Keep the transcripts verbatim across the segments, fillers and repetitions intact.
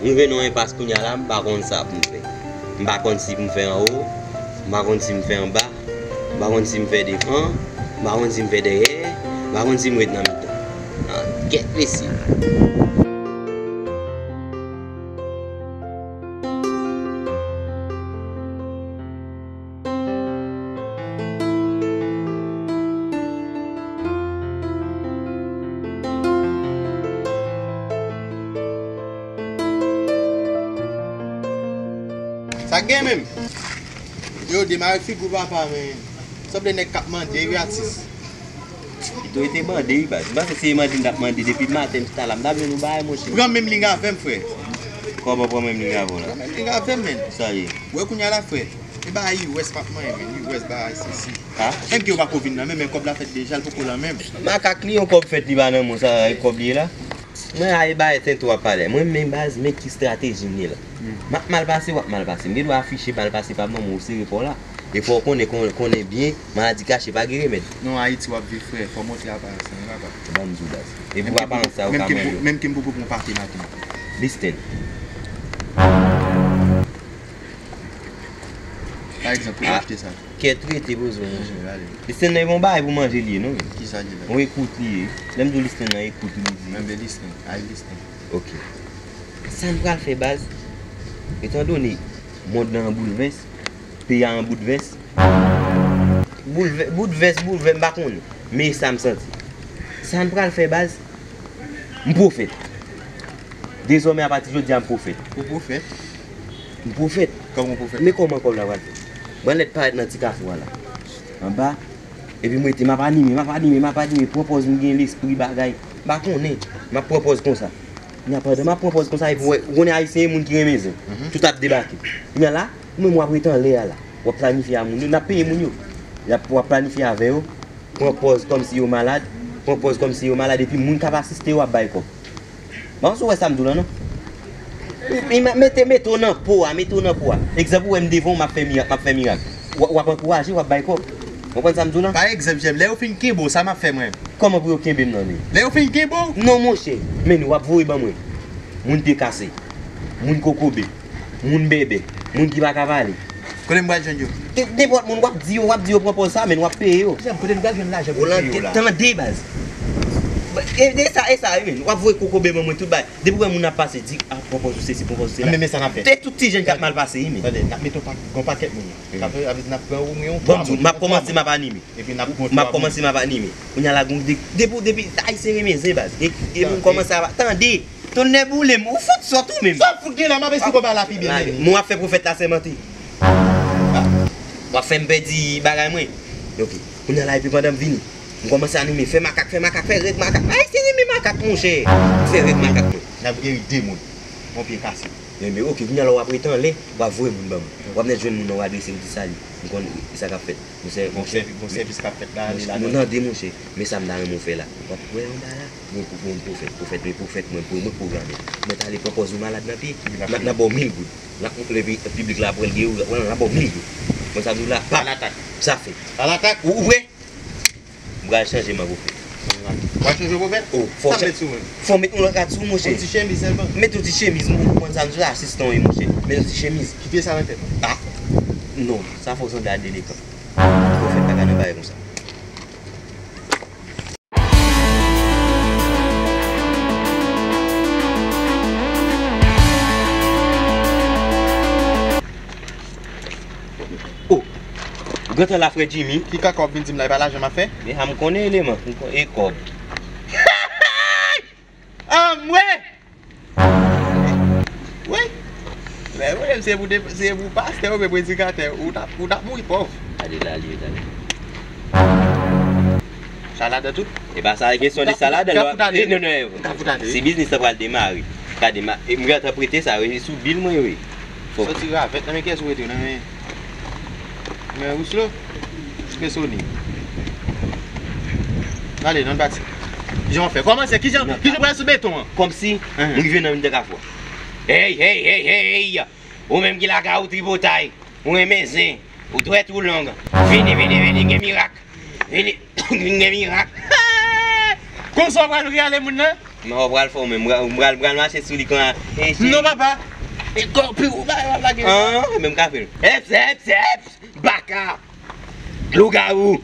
M rive nan yon enpas kounye a la, m pa konn sa pou m fè. M pa konn si pou m fè anwo, m pa konn si m fè anba, m pa konn si m fè devan, m pa konn si m fè dèyè, m pa konn si m ret nan mitan. Ah, kèt mesye. Sa k gen menm? Yo demare figi w papa, men. Sanble nèg k ap mande wi, atis. Pito rete mande wi, baz. M panse se mande n t ap mande depi maten m chita la. M t ap jwenn yon bagay, monchè. Pran menm liy avè m, frè. Kòman pran menm liy avè w la? Pran menm liy avè m, men. Sa ye? Wè kounye a la, frè. E bagay U S m ap manyen, men. U S bagay sesi. Ha? Menm ke yo pako vin nan men, men kòb la fèt deja, l poko lan menm. Makak li yon kòb fèt li pa nan men w, sa e kòb li ye la? Mwen a e bagay tenten w ap pale. Mwen menm baz, men ki estrateji m ye la. M ap mal pase, w ap mal pase. M gen dwa afiche mal pase pa m nan men w sere pa w la. E fò w konnen, kon- konnen byen, maladi kache pa gen remèd. Non, Ayiti w ap viv, frè, fò w montre aparans lan, wi, papa. Ban m di w baz. Epi w aparans sa yo ka manyen w. Menm ke m poko pran pate maten. Listen. Pa egzanp, pou w achte sa. Kèt rete poze w, monchè. Listen nan e pa yon bagay pou manje li ye, non, men. Kisa li la? Yon ekout li ye. Lè m di w listen nan ekout li di. Enben listen, ay listen. Ok. Sa n pral fè, baz? Etandone mond lan an boulvès, peyi a an boulvès. Boulvè- boulvès, boulvè, m pa konnen. Men e sa m santi. Sa n pral fè, baz? M pwofèt. Dezòmè, apati jodi a, m pwofèt. Ou pwofèt? M pwofèt. Kòman w pwofèt? Men kòman kòb la pral fè? Mwen lèt parèt nan ti kafou a la. Anba. Epi m rete, m ap anime, m ap anime, m ap anime. Pran pòz m gen lespri bagay. M pa konnen. M ap pran pòz konsa. Kounye a pandan m ap pran pòz konsa, epi w wè, ou konnen Ayisyen e moun ki renmen zen. Tout ap debake. Kounye a la, ou menm w ap rete anlè a la. W ap planifye a moun yo, n ap peye moun yo. Y ap, w ap planifye avè yo. Pran pòz kòmsi yo malad, pran pòz kòmsi yo malad, epi moun k ap asiste yo ap bay kòb. M pa panse w wè sa m di w lan, non. Mete, mete w nan po a, mete w nan po a. Egzanp, ou wè m devan w, m ap fè mirak, m ap fè mirak. W ap, w ap ankouraje, w ap bay kòb. Ou konprann sa m di w lan? Pa egzanp, Jèm, lè yo fin kenbe w, sa m ap fè mwen? Kòman pou yo kenbe m nan, men? Lè yo fin kenbe w? Non, monchè. Men, w ap voye ban mwen. Moun dekase. Moun kokobe. Moun bèbè. Moun ki pa ka pale. Kote m pral jwenn yo? Nenpòt moun w ap di yo, w ap di yo pran pòz sa, men w ap peye yo. Jèm, kote m pral jwenn lajan pou peye yo la? Tande, baz. E, e sa, e sa, wi, men. W ap voye kokobe ban mwen tout bagay. Depi w wè moun ap pase, di, a, pran pòz ou sesi, pran pòz ou sela. Men, men sa n ap fè. Te tout ti jèn k ap mal pase, wi, men. Tande, n ap mete yon pa- yon pakèt moun. N ap, n ap pran ou, men yon twa moun. Bon, m ap kòmanse, m ap anime. Epi n ap pran twa moun. M ap kòmanse, m ap anime. Kounye a la, gon de- depi, depi, Ayisyen renmen zen, baz. E, e moun kòmanse ap, tande, tonnè boule m, ou fout sòt ou menm. Sa w fout gen la, m ap esplike w bagay la pi byen, men. Mwen ap fè pwofèt la sèmante. W ap fè m pèdi bagay mwen. Ok. Kounye a la, epi pandan m vini, m kòmanse anime, fè makak, fè makak, fè règ makak. Ayisyen renmen makak, monchè. Fè règ makak mwen. N ap geri de moun. Yon pye kase. Enben, ok, kounye a la w ap rete anlè, w ap voye moun ban mwen. W ap nèt jwenn moun nan, w adrese, w di, "Salut, m konn sa k ap fèt." Bon sè-, bon sèvis k ap fèt la, ale la. Bon, tande, monchè, men sa m ta renmen w fè la. W ap wè anba la, gon, gon pwofèt, pwofèt, men pwofèt mwen, pou mwen pwograme. Mwen t ale pran pòz yon malad nan pye, n ap, n ap ba w mil goud. N ap, epi piblik la ap wè l gen, wè, n ap ba w mil goud. Bon, sa m di w la, pap, sa fèt. Ou, ou prè? M pral chanje, m ap ofè. W ap chanje pwofèt? Oh, fò w met yon lòt rad sou, monchè. Yon ti chemiz sèlman. Met yon ti chemiz, m konprann sa, m sou asistan w ye, monchè. Met yon ti chemiz. Ki pye sa nan tèt ou? Ah, non, sa fò sanble a delekan. Pwofèt pa ka nan bagay konsa. Oh! Ou gentan la, frè Jimmy? Ki kaka w ap vin di m la, e pa lajan m ap fè? Men sa m konnen eleman, m konnen e kòb. Anmwe! Wi. Men wi, se pou de- se pou pastè oubyen predikatè, ou t ap, ou t ap mouri pòv. Gade la, li, gade. Sa ladan tou? E pa sa, kesyon de sa ladan. Gafou tande. Non, non, se biznis la pral demare. Ka dema- e m gentan prete sa, wi, sou bil mwen, wi. Soti ravèt nan men kiyès ou rete nan men, men Rouslo? Espresoni. Gade, nan pati. Kijan w ap fè? Kòmanse, kijan, kijan w pral sou beton an? Kòmsi m rive nan mitan kafou a. Hey, hey, hey, hey! Ou menm ki lakay ou tripotay, ou renmen zen, ou dwèt ou long. Vini, vini, vini, gen mirak. Vini, vini, gen mirak. Konsa w pral reyale moun nan? Mwen pral fè w menm, mwen pral, pral mache sou li kon a. Non, papa. E kò pi ou pa lage. Ah, menm ka fè l. Eps, eps, eps, baka. Lougawou.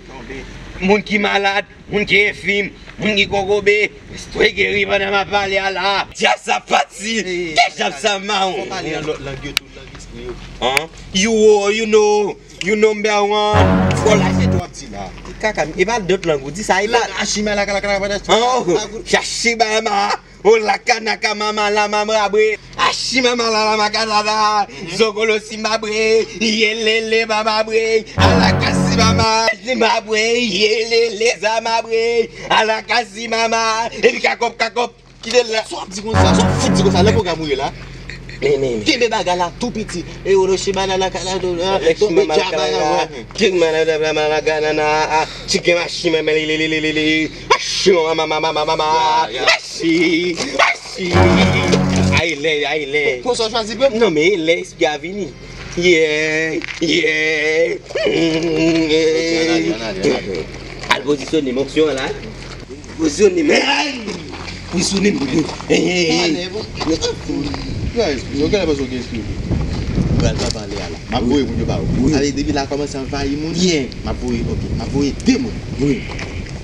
Moun ki malad, moun ki enfim, moun ki kokobe. Restore geri pandan m ap pale a la. Dyab sa pati. Kè dyab sa mawon. Fò pale an lòt lang yo tou, lang espri yo. Hein? You, you know. You number one. Fò lage tou ap di la. Kaka, e pa dòt lang ou di sa, e pa. Lang Ashima la, la, la, la, la. Oh, Ashima ma. Oh, la kanaka mama la mama bre. Ashima mama la la makadada. Zogolo si ma bre. Yelele mama bre. Alakasi mama. Ma bre. Yelele za ma bre. Alakasi mama. Epi kakop, kakop. Kite l la. Sa w ap di konsa? Sa w ap fout di konsa? Nan pwogram ou ye la? Men, men, men. Kenbe bagay la tou piti. E Orochimanana Kanado la. Orochimanana Kanado la. King Manado la Malaganana. Chicken Ashima, men, li, li, li. Ashima, mama, mama, mama. Ya, ya. Ashi, ashi. Ay, lè, ay, lè. Konsa w chwazi pèp? Non, men lè espri a vini. Yeah, yeah. Al pozisyone m, onksyon an la. Pozisyone m. Pozisyone m. Hey, hey, hey. Guys, yo genlè panse w gen espri. Pral pa pale a la. M ap voye moun yo ba ou. Ale depi la kòmanse anvayi moun. Yeah. M ap voye, ok. M ap voye de moun. Wi.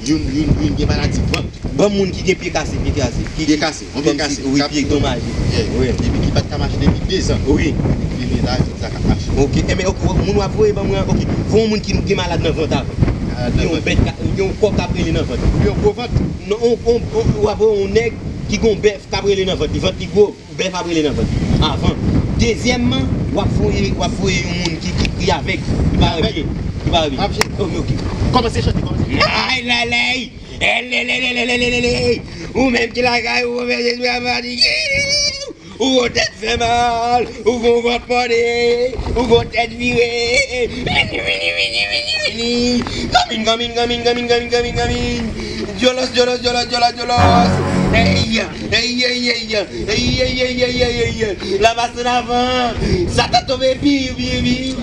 Youn, youn, youn gen maladi vant. Ban moun ki gen pye kase, pye kase. Pye kase, yon pye kase. Wi, pye domaje. Wi. Epi ki pa t ka mache depi de zan. Wi. Epi li la, jodi a k ap mache. Ok, enben, ok, moun w ap voye ban mwen an, ok. Voye yon moun ki gen malad nan vant avè l. Malad nan vant. Yon bèt, yon kòk k ap rele nan vant. Yon gwo vant. Non, on, on, on, w ap voye yon nèg ki gen yon bèf k ap rele nan vant li. Vant li gwo. Bèf ap rele nan vant li. Avan. Dezyèmman, w ap voye, w ap voye yon moun ki, ki, ki avèg, ki pa wè byen, ki pa wè byen. Ok, ok. Kòmanse chante, kòmanse. Ay, lèlèy! Elelelelelelele! Ou menm ki lakay ou, ou menm ki fatige, ou gon tèt fè mal, ou gon vant mòde, ou gon tèt vire. Vini, vini, vini, vini, vini. Gamin, gamin, gamin, gamin, gamin, gamin, gamin. Dyolos, dyolos, dyolos, dyolos, dyolos. Hey! Ey, ey, ey, ey, ey, ey, ey, ey, ey, ey, ey, ey. La pase lavan. Satan tonbe, piu, piu, piu.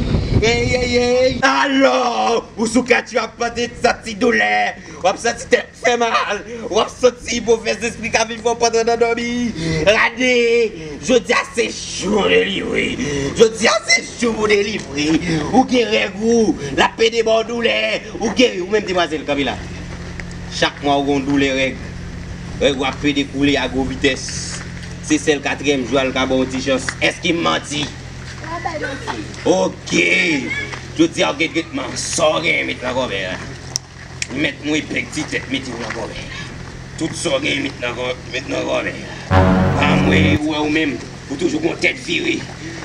Ey, ey, ey. Alò, ou sou katye w ap pante, santi doulè. W ap santi tèt fè mal. W ap santi pwofè zespri k ap vin fè w pantre nan dòmi. Gade, jodi a se jou w delivre. Jodi a se jou pou w delivre. Ou gen règ ou, l ap pede ba w doulè. Ou geri, ou menm demwazèl, kanpe la. Chak mwa ou gon doulè règ. Règ ou ap pede koule a gwo vitès. Se sèl katriyèm jou a l ka ba w ti chans. Èske m manti? Ok. Jodi a w gen tretman. Sa w genyen met nan kòbèy la. Mèt mwen pèk ti tèt mete w nan kòbèy. Tout sa w genyen met nan kò-, met nan kòbèy la. Pa mwen ou wè ou menm. Ou toujou gon tèt vire.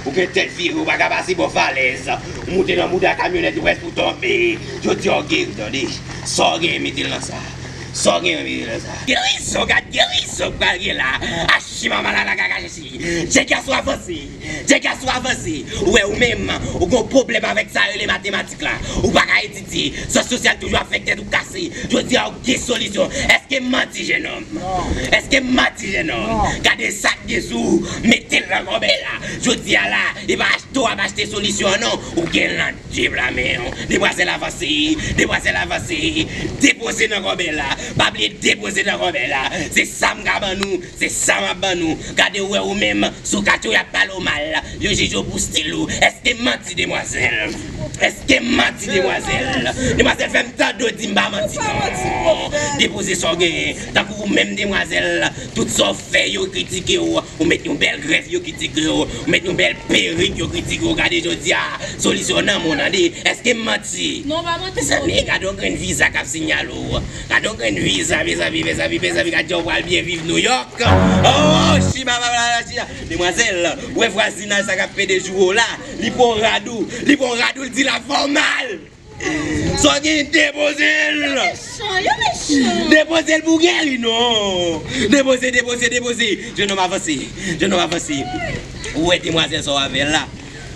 Ou gen tèt vire, ou pa ka pase bò falèz. Ou moute nan bouda kamyonèt, ou prèske pou tonbe. Jodi a w geri, tande. Sa w genyen mete l nan sa. Sa w genyen mete l nan sa. Gerizon, gad gerizon k pral gen la. Achi mama la la kaka chichi. Djèk gason avanse. Djèk gason avanse. Ou wè ou menm, ou gon pwoblèm avèk sa yo rele matematik la. Ou pa ka etidye. Syans sosyal toujou ap fè tèt ou kase. Jodi a w gen solisyon. Èske m manti, jennonm? Non. Èske m manti, jennonm? Non. Gade sa k gen sou ou, mete l nan kòbèy la. Jodi a la, e pa achte w ap achte solisyon an non. Ou gen l nan de bra men w. Demwazèl avanse, demwazèl avanse. Depoze nan kòbèy la. Pa bliye depoze nan kòbèy la. Se sa m ka ban nou, se sa m ap ban nou. Gade w wè ou menm, sou katye w y ap pale w mal. Yo jije w pou stil ou. Èske m manti, demwazèl? Èske m manti, demwazèl? Demwazèl, fè m tande w di m pa manti non. Depoze sa w genyen. Tankou ou menm, demwazèl, tout sa w fè, yo kritike w. Ou met yon bèl grèf, yo kritike w. Ou met yon bèl perik, yo kritike w. Gade jodi a, solisyon nan men w, tande. Èske m manti? Non, pa manti. Mezanmi, gade yon grenn viza k ap sinyale w. Gade yon grenn viza, mezanmi, mezanmi, mezanmi, gade jan w pral byen viv Nouyòk. Oh, chima, chima. Demwazèl, ou wè vwazinaj sa k ap pede jou w la, li pran rad ou, li pran rad ou, l di l ap fè w mal. Sa w gen, depoze l. Yo mechan, yo mechan. Depoze l pou geri, non. Depoze, depoze, depoze. Jennonm avanse, jennonm avanse. Ou wè demwazèl sa w avè l la?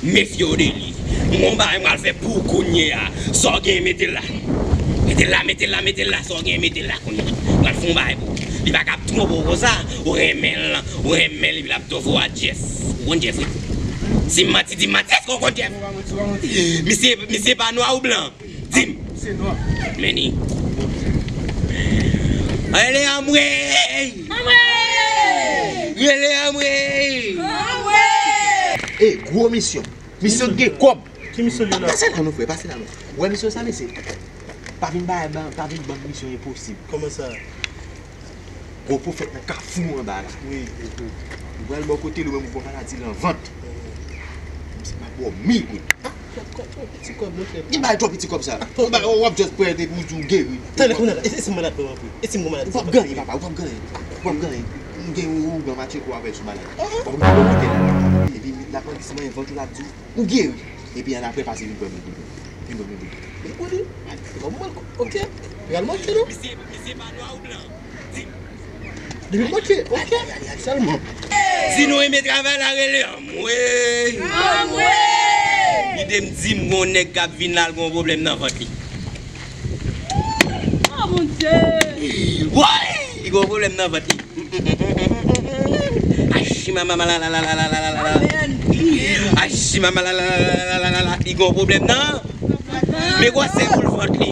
Mefye w de li. M gon bagay m pral fè pou ou kounye a. Sa w gen, mete l la. Mete l la, mete l la, mete l la. Sa w gen, mete l la kounye a. M pral fè yon bagay pou ou. Li pa ka ap twonpe w konsa. Ou renmen l, ou renmen l, epi l ap twonpe w a Jeff. Ou konn Jeff, wi. Si m manti, di m manti. Èske w konn Jeff? Misye, misye pa nwa ou blan? Di m. Se nwa. Men ni. Ale anmwey! Anmwey! Rele anmwey! Anmwey! E, gwo misyon. Misyon ki gen kòb. Ki misyon li la? Pase la non, frè, pase la non. Ou wè misyon sa, mesye? Pa vin bay, pa vin ban m misyon enposib. Kòman sa? Gwo pwofèt nan kafou anba la. Wi. Ou pral bò kote l, ou menm ou pran maladi lan vant. Misye pa bò mil goud. Ti kòb, monchè. Li bay twò piti kòb sa. Ou bay, w ap just pran epi ou di w geri. Tande, kounye a la, e, e si m malad vrèman vre? E si m gon maladi? Ou p ap gannyen, papa, ou p ap gannyen. Ou p ap gannyen. M gen yon ougan matcheko avè l sou malad. Ou p ap gannyen kote la. Epi l ap anvi siman envante, l ap di w, ou geri. Epi annapre pase vin pran mil goud. Vin pran mil goud. Mil goud? Al. Se pa mwen, ok. Pral manke non. Depi manke, ok. Sèlman. Si nou renmen travay la, rele anmwey. Anmwey! Kite m di m gon nèg k ap vin la, l gon pwoblèm nan vant li. Oh, Bondye! Woy! Li gon pwoblèm nan vant li. Achi mama la la la la la la la la. Amen. Achi mama la la la la la la la. Li gon pwoblèm nan. Men gwosè boul vant li.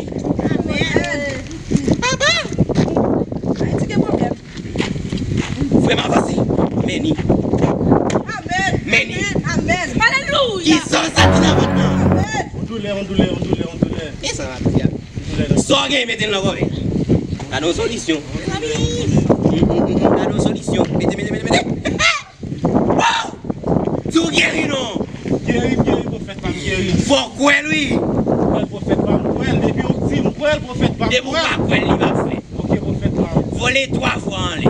Amen. Papa! Ayiti gen pwoblèm. Frè m avanse. Men ni. Amen. Men ni. Amen. Amen. Alelouya. Ki sa sa di nan vant nan? Amen. On doulè, on doulè, on doulè, on doulè. Ki sa sa di a? Sa w gen, mete l nan kòve. Gade yon solisyon. Gade yon solisyon. Mete, mete, mete, mete. Wow! Di w geri non. Geri, geri, pwofèt pa m geri. Fò w kwè l, wi. Kwè l, pwofèt pa m kwè l. Depi w di m kwè l, pwofèt pa m kwè l. Depi w pa kwè l, li p ap fè. Ok, pwofèt pa m. Vole twa fwa anlè.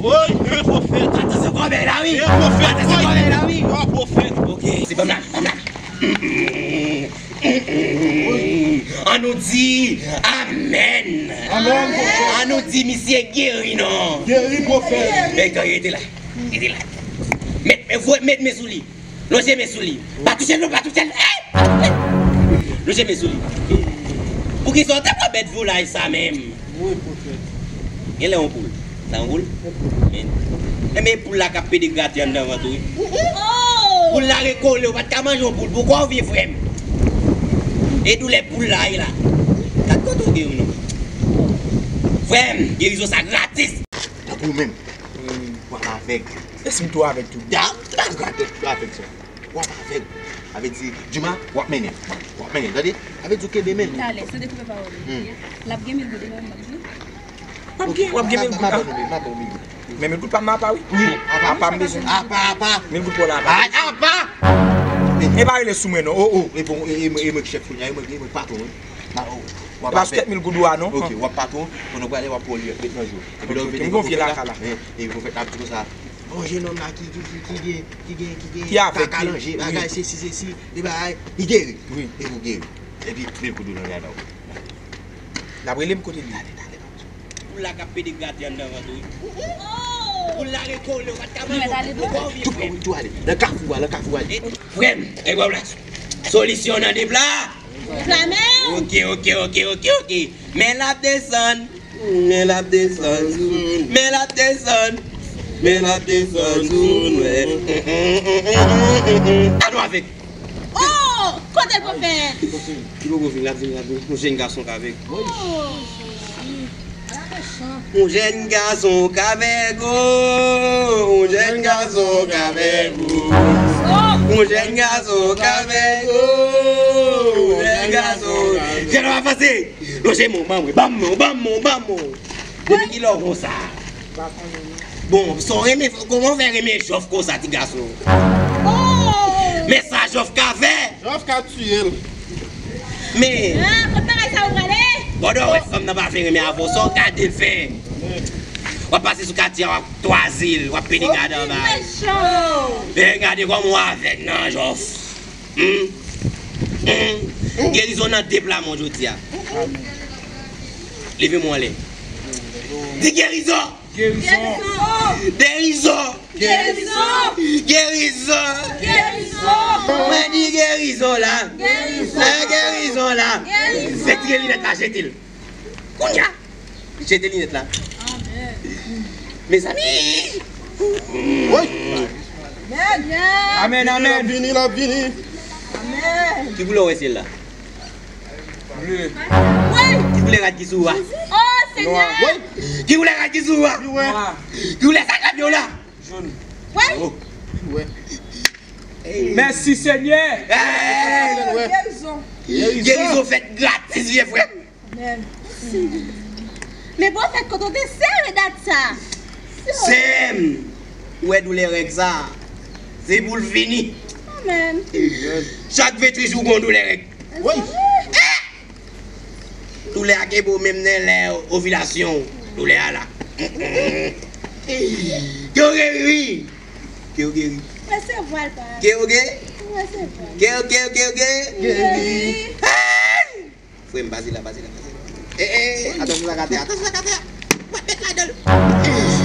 Woy, e pwofèt. Atansyon kòbèy la, wi. E pwofèt. Atansyon kòbèy la, wi. Yo, pwofèt. Ok, se ban m la, ban m la. Ann nou di amèn. Amèn, pwofèt. Ann nou di misye geri non. Geri, pwofèt. Bègay, rete la. Rete la. Met, met, met men sou li. Lonje men sou li. Pa touche l non, pa touche l. Ey! Lonje men sou li. Poukisa w te pran bèt volay sa menm? Wi, pwofèt. Genlè yon poul. Sa yon poul? Men. Enben poul la k ap pede grate anndan vant ou wi. Poul la rekole, ou pa t ka manje yon poul. Poukò w vye, frè m? E doulè poul la ye la. Gad kote w geri non. Frè m, gerizon sa gratis. Tankou w menm. W ap avèg. E si m tou avèg tou? Da, da, gade, tou avèg sa. W ap avèg. Sa vle di, Djuma, w ap mennen. W ap mennen, tande? Sa vle di w kenbe men l. Talè, san dekoupe pawòl ou. Hmm. L ap gen mil goud, e mwen menm m ap di. W ap gen, w ap gen mil goud, a? M ap ba w mil goud. Men mil goud pa m apa, wi. Wi, apa. Apa m bezwen. Apa, apa. Mil goud pou w la, apa. Ay, apa! E pa rele sou mwen, non. O, o. E bon, e, e, e mwen ki chèf kounye a, e mwen, e mwen ki patwon, wi. Nan, o, w ap avèg. E pa sou tèt mil goud ou a, non. Ok, w ap patwon, pandan w prale, w ap pran li, met nan je w. Epi lè w vini, m gon vye lakay la. E, epi w fè, ap di konsa, bon, jenòm la ki, ki, ki, ki gen, ki gen, ki gen, ki avèg, kaka nan je, bagay, sesi, sesi, de bagay, li geri. Wi. Epi w geri. Epi, mil goud ou nan men w. L ap rele m kote l ye. Poul la k ap pede grate anndan vant ou wi. Poul la rekole, ou pa t ka manje yon poul, poukò w vye, frè m? Tou ale, nan kafou a, nan kafou a. Frè m, e wè w la. Solisyon nan de pla. Flamen! Ok, ok, ok, ok, ok. Men l ap desann. Men l ap desann. Men l ap desann. Men l ap desann sou nou. Anou avèg. Oh! Kote l pral fè? Li poko vini, l ap vini, l ap vini. Yon jèn gason k avèg. Oh! Yon jèn gason k avèg ou, yon jèn gason k avèg ou. Yon jèn gason k avèg ou, yon jèn gason. Jèn ap avanse. Lonje men w, ban mwen, ban mwen, ban mwen, ban mwen. Depi kilè w konsa? Bon, sa w renmen, kòman w fè renmen Jòf konsa, ti gason? Oh! Men sa Jòf ka fè! Jòf ka tiye l. Men. Ah, kot bagay sa yo prale? Pandan w wè fanm nan pa vle renmen avè w, sa w gade l fè? W ap pase sou katye a, w ap twaze l, w ap pede gade anba l. Mechan! Men gade kòman w avèg nan Jòf. Hmm? Hmm? Gerizon nan de pla men w jodi a. Leve men w anlè. Di gerizon! Gerizon! Gerizon! Gerizon! Gerizon! Mwen di gerizon la! Gerizon! Gerizon la! Gerizon! Retire linèt la, jete l! Kounye a! Jete linèt la! Amen! Mezanmi! Woy! Amen! Amen, amen! Vini, l ap vini! Amen! Ki koulè w wè syèl la? Ble. Woy! Ki koulè rad ki sou ou a? Oh, Senyè! Nwa. Woy! Ki koulè rad ki sou ou a? Nwa. Ki koulè sa k ap yo la? Jòn. Wè. Mèsi, Senyè. Gerizon. Gerizon fèt gratis, vye frè. Amèn. Men pwofèt, kote w te sere dat sa? Sè m, ou wè doulè règ sa? Se pou l fini. Amèn. Chak venntuit jou, gon doulè règ. Wi. Doulè a kenbe w menm nan lè ovilasyon w. Doulè a la. Ke w geri, wi. Ke w geri. Resevwa l, pa. Ke w ge? Resevwa l. Ke w, ke w, ke w ge? Geri. Hey! Frè m, pase la, pase la, pase la. Eh, eh, atansyon sa k atè, atansyon sa k atè. Ou pa t met ladan l.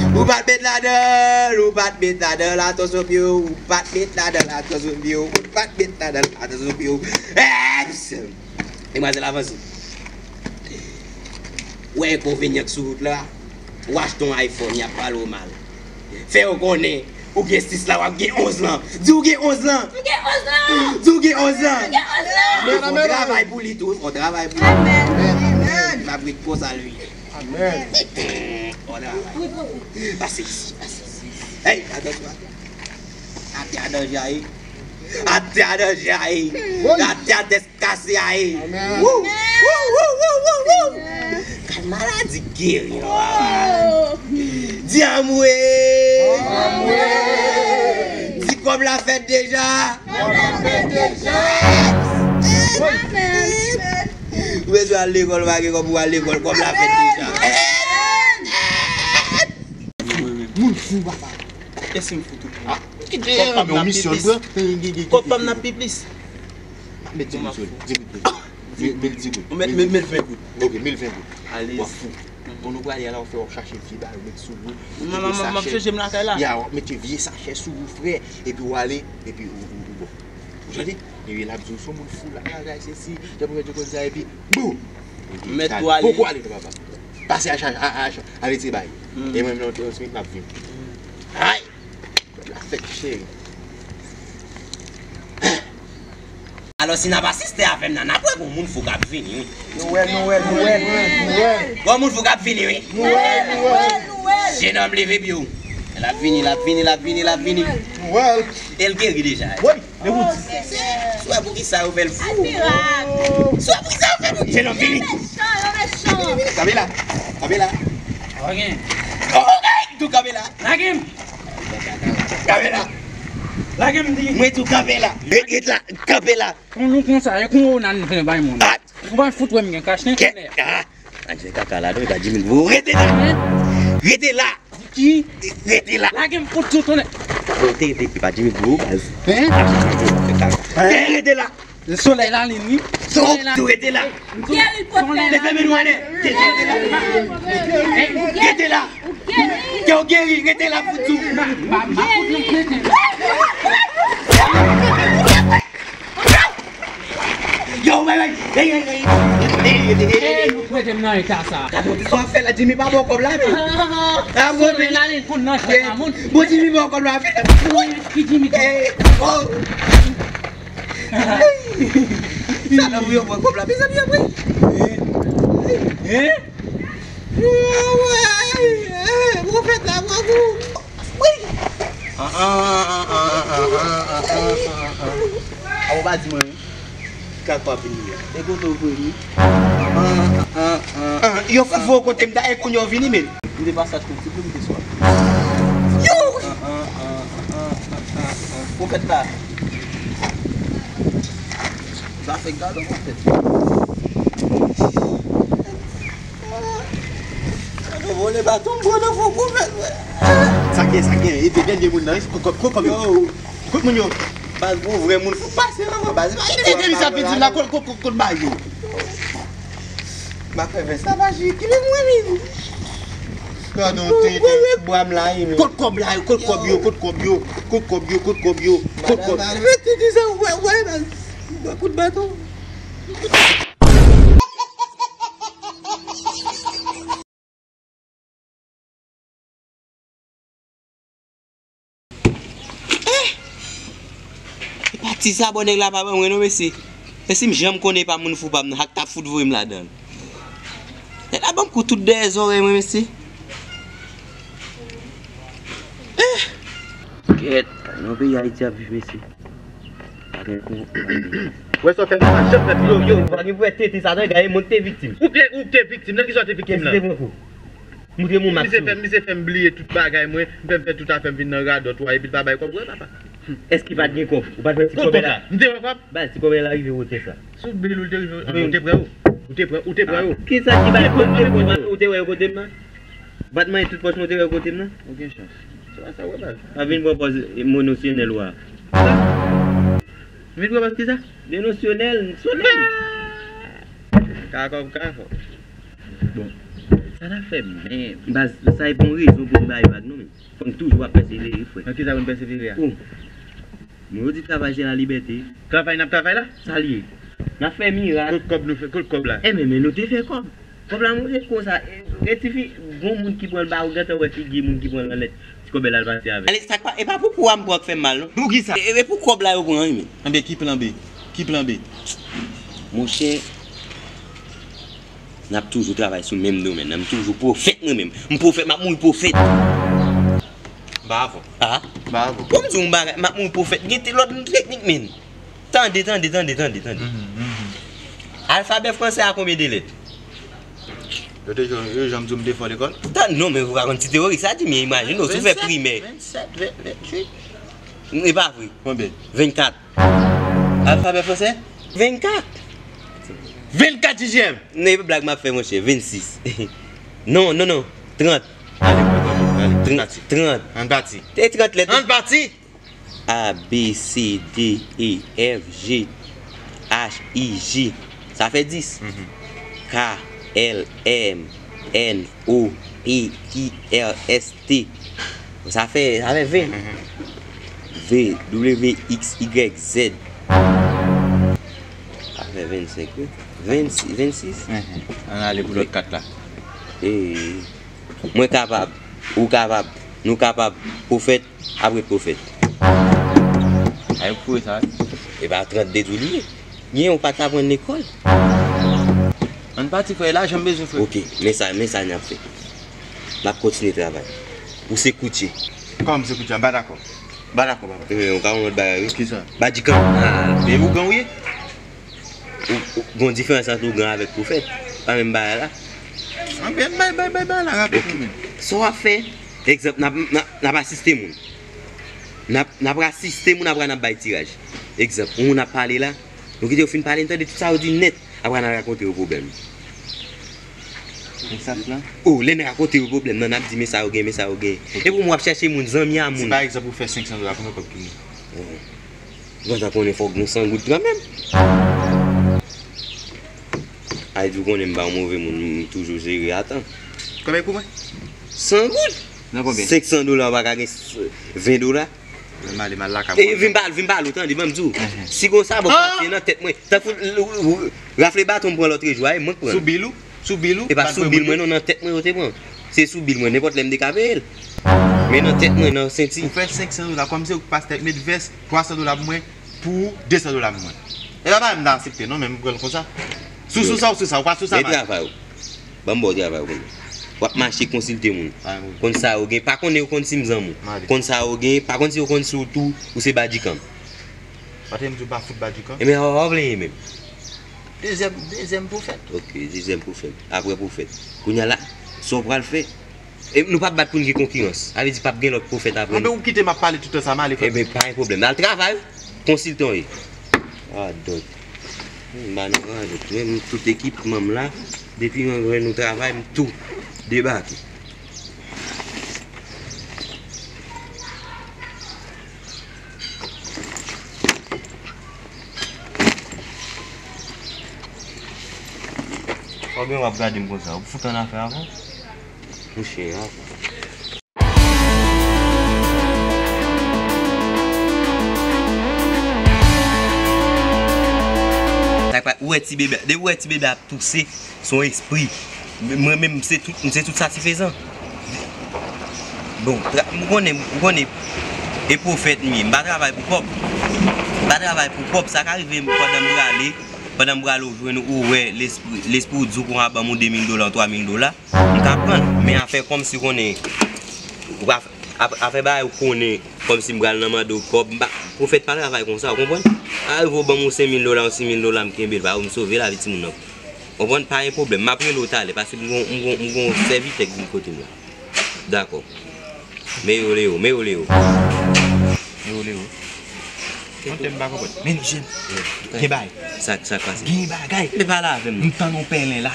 Ou pa t met ladan l, ou pa t met ladan l, atansyon pye w. Ou pa t met ladan l, atansyon pye w, ou pa t met ladan l, atansyon pye w. Eh, demwazèl avanse. Wè enkonvenyan k sou wout la. Ou achte yon iPhone, y ap pale w mal. Fè yo konnen ou gen sis la, w ap gen onz lan. Di ou gen onz lan. M gen onz lan. Di ou gen onz lan. M gen onz lan. Fè yon travay pou li tou, fè yon travay pou li. Amèn. Amèn. L ap ret konsa, li. Amèn. Fè yon travay. Pase isi, pase isi. Hey, atansyon, atè. Atè a danje a ye. Atè a danje a ye. Atè a tès kase a ye. Amèn. Wou! Wou, wou, wou, wou, wou! Kal maladi geri non, papa. Di anmwe! Anmwe! Di kòb la fèt deja! Kòb la fèt deja! Amèn. Ou bezwen al lekòl, ou pa gen kòb pou al lekòl, kòb la fèt deja. Moun fou, papa. E si m fou tou? Ah, kòb pa m nan pi plis. Kòb pa m nan pi plis. Met di goud sou li, di goud. Mil, mil di goud. Ou met, met, met ven goud. Ok, mil ven goud. Alezi. W ap fou. Bon, nou prale la, w ap fè, w ap chache vye bagay, w met sou ou. M ap chanje m lakay la. Ya, w ap mete vye sachè sou ou, frè, epi w ale, epi ou, ou, ou bon. Ou tande? Epi l ap di w se yon moun fou, la bagay, se si, jan pou fè di w konn sa, epi boum! Mèt ou ale. Poko ale non, papa. Pase a chaj, a, a, a retire bagay. E mwen menm, yon ti minit, m ap vin. Ay! Kòb la fèt, cheri. Alò, si n ap asiste avè m nan, n ap wè gon moun fou k ap vini, wi. Nou wè, nou wè, nou wè, nou wè. Gon moun fou k ap vini, wi. Nou wè, nou wè. Jenòm, leve pye w. L ap vini, l ap vini, l ap vini, l ap vini. Nou wè l. E l geri deja. Wi, leve w di. Swa poukisa yo fè l fou. Swa poukisa yo fè l fou. Jenòm, vini. Yo mechan, yo mechan. Kanpe la, kanpe la. Ok. Ok, tou kanpe la. Lage m. Kanpe la. Lage m di. Mwen tou kanpe la. Ret, ret la, kanpe la. Kon nou konsa, e kon ou nan nou fè bay moun. Ah. Ou pa fout wè m gen kach nan kè. Ah. Anjè kaka la, non, e pa Jimmy Bro. Rete la. Rete la. Ki? Rete la. Lage m fout sou tonnè. Rete, rete, e pa Jimmy Bro, baz. Hein? Rete la. Solèy la, li, wi. Solèy la. Tou rete la. Geri l pwofèt. Leve men nou ale. Rete la. Rete la. Ke w geri, rete la pou tou. Ma, ma, ma fout nou prete. Yo, bay, bay. Ey, ey, ey. Ey, ey, ey. E nou prete m nan eta sa. Gade w fè la, Jimmy pa ba w kòb la, men. Solèy la, li konn nan chè pa moun. Bon, Jimmy ba w kòb la, men. Ki Jimmy? Ey, oh. Sa nan pou yo pran kòb la, mezanmi, apre. Hein? Pwofèt la, bravo. Wi. Ah, ah, ah. A, ou pa di mwen, wi. Kaka vini la. E kote w vini? Ah, ah, ah, ah. Ah, yo fout voye w kote m ta, e kounye a w vini, men. M te pase achte yon ti plim de swa. Yo! Ah, ah, ah, ah, ah, ah, ah. Pwofèt la. Zafè gade, pwofèt. Yo vole baton m pran nan fon pwofèt, frè. Sa gen, sa gen. E te dènye moun nan, wi. Kot, kot, kot, kot, yo. Kot moun yo. Baz, bon, vrè moun fou pase nan mwen, baz. E te dènye sa vin di m la, kot, kot, kot, kot ba yo. M ap fè vès la pa jwi, ki men mwen menm. Gade yon tenten. Bwa m la, wi, men. Kot kòb la, kot kòb yo, kot kòb yo, kot kòb yo, kot kòb yo, kot kòb. Madanm, madanm, tenten sa, wè, wè, baz. Kout baton. Eh! E pa ti sa, bon, nèg la pa ban mwen non, mesye. E si m janm konnen e pa moun fou pa m nan, sa k ta fout voye m ladan l. Nèg la ban m kou tout dèyè zòrèy mwen, mesye. Eh! Shit, nan peyi Ayiti ap viv, mesye. Pa gen kon. Wè sa w fè m pa janm fè. Yo, yo, ou pa gen pou wè tete sa nan gaye, mwen te viktim. Ou te, ou te viktim, nan ki sa w te viktim la? Kèsi te pran kou? Moutre mwen max. Misye fè, misye fè m bliye tout bagay mwen, m fè m fè tout afè m vin nan radòt ou a, epi l pa bay kòb, wè papa. Èske pa t gen kòb? Ou pa t wè ti kòb la? M te wè kòb? Baz, ti kòb la rive wotè sa. Sou bil ou te rive, ou te pran yo? Ou te pran, ou te pran yo? Kisa ki bay kòb te pran? Ou te wè yo kote m nan? Ou pa t manyen tout pòch mwen, ou te wè yo kote m nan? Ou gen chans. Se pa sa w wè baz. Pa vin pran pòz emosyonèl ou a. Vin pran pòz kisa? Emosyonèl, sosyal. Kakò, kakò. Bon, sa n ap fè menm? Baz, sa e pa yon rezon pou m bay vag non, men. Fò n toujou ap pèsevere, frè. Nan kisa pou n pèsevere a? Oh. Moun yo di travay se lalibète. Travay n ap travay la? Sa l ye? N ap fè mirak. Kot kòb nou fè, kot kòb la? E men, men nou te fè kòb. Kòb la monte konsa. E, e tifi, gon moun ki pran l ba ou gentan wè figi moun ki pran l nan lèt. Ti kòb la l pati avè l. Ale, sa k pa, e pa pou kou a m pran k fè m mal, non. Pou kisa? E, e pou kòb la yo pran, wi, men. Anben, ki plan B? Ki plan B? Monchè, n ap toujou travay sou menm domèn nan. M toujou pwofèt mwen menm. M pwofèt, m ap mouri pwofèt. Bravo. Ah? Bravo. Pou m di w yon bagay, m ap mouri pwofèt. Gen te lòt teknik, men. Tande, tande, tande, tande, tande. Mhm, mhm. Alfabè fransè a konbyen de lèt? Yo te jan-, yo janm di w m te fò lekòl? Tan, non, men ou pa konn ti teori sa di, men imajine w, si w fè primè. Vennsèt, ven-, venntuit. E pa vre. Konbyen? Vennkat. Alfabè fransè? Vennkat. Vennkat, J J M! Non, e pa blag m ap fè, monchè. Vennsis. Non, non, non. Trant. Ale, ale, ale, ale. Ann pati. Trant. Ann pati. E trant lèt. Ann pati. A, B, C, D, E, F, G, H, I, J. Sa fè dis. Mhm. K, L, M, N, O, P, Q, R, S, T. Sa fè, sa fè ven. Mhm. V, W, X, Y, Z. Sa fè vennsenk, wi. Vennsis, vennsis. Mhm. Ann ale pou lòt kat la. E, mwen kapab, ou kapab, nou kapab, pwofèt, apre pwofèt. Ay, pou sa, wi. E pa trannde tou li ye. Gen ou pa t aprann lekòl. Ann pati, frè, lajan m bezwen, frè. Oke, men sa, men sa n ap fè. N ap kontinye travay. Ou se koutye. Kòman m se koutye? M pa dakò. M pa dakò, papa. E, ou ka yon lòt bagay, wi. Kisa? Badjikan. Ah. E ougan ou ye? Ou, ou, gon diferans ant ougan avèk pwofèt. Pa menm bagay la. Anben, bay, bay, bay, bay la rapid, men. Sa w ap fè, egzanp, n ap, n ap, n ap asiste moun. N ap, n ap asiste moun, apre n ap bay tiraj. Egzanp, yon moun ap pale la, nou kite yo fin pale, n tande tout sa yo di nèt, apre n al rakonte yo pwoblèm. Egzanp lan? O, lè n rakonte yo pwoblèm nan, n ap di, men sa yo gen, men sa yo gen. Epi w ap chèche moun, zanmi a moun. Si pa egzanp ou fè senk san dola, konbyen kòb ki gen? Ou gentan konnen fòk gon san goud kanmenm. Ay di w konnen m pa yon move moun, m toujou jere a tan. Konbyen pou mwen? San goud. Nan konbyen? Senk san dola, ou pa ka gen s-, ven dola. Mwen m ale, m al lakay mwen. E vin pale, vin pale, ou tande, ban m di w. Mhm. Si konsa, bon, pati nan tèt mwen. Tankou l, l, l, rafle baton m pran lòtrejou a, e mwen k pran. Sou bil ou? Sou bil ou? E pa sou bil mwen, non, nan tèt mwen yo te pran. Se sou bil mwen, nenpòt lè m te ka peye l. Men nan tèt mwen, nan senti. Ou fè senk san dola, kòmsi ou pastè met vès, twa san dola pou mwen, pou de san dola pou mwen. E pa bagay m ta aksepte, non, men m pran l konsa. Sou, sou sa, ou sou sa, ou pa sou sa, men travay ou. Ban m ba w travay ou konnen. W ap mache konsilte moun. Konn sa yo gen, pa konnen yo konn si m zanmi w. Konn sa yo gen, pa konn si yo konn si w tou, ou se badjikan. Pa te m di w pa fout badjikan. Ebyen, w ap vle ye menm. Dezyèm, dezyèm pwofèt. Ok, dezyèm pwofèt. Apre pwofèt. Kounye a la, sa w pral fè? E nou p ap bat pou n gen konkirans. Sa vle di p ap gen lòt pwofèt apre nou. Anben ou kite m ap pale tout tan sa, m ale frè. Ebyen, pa gen pwoblèm. Al travay, konsiltan w ye. Ah, donk. M ba nou radòt. Mwen, m tout ekipman m la. Depi mwen wè nou travay, m tou debake. Ou gen w ap gade m konsa, ou fout annafè avè w? Mouche, a. Ou wè ti bebe, depi ou wè ti bebe ap touse, se yon espri. Mwen menm, se tout, se tout satifezan. Bon, tra-, ou konnen, ou konnen, e pwofèt m ye, m pa travay pou kòb. M pa travay pou kòb, sa ka rive m, pandan m prale, pandan m prale ou jwenn ou, ou wè lespri, lespri w di w konn ap ban m yon de mil dola, yon twa mil dola, m ka pran l. Men afè kòmsi ou konnen, ou pa, Ap-, afè bagay ou konnen, kòmsi m pral nan mande w kòb, m pa, pwofèt pa travay konsa, ou konprann? A, rive w ban m yon senk mil dola, yon sis mil dola, m kenbe l, pa m sove lavi timoun nan. Konprann? Pa gen pwoblèm, m ap rele w talè, paske m gon, m gon, m gon sèvitè k vin kote m la. Dakò. Meyo Leyo, Meyo Leyo. Meyo Leyo. Kontè m pa konprann. Men nou jèn. Gen bagay. Sa, sa k pase? Gen bagay. Li pale avè m. M tann yon pèlen la.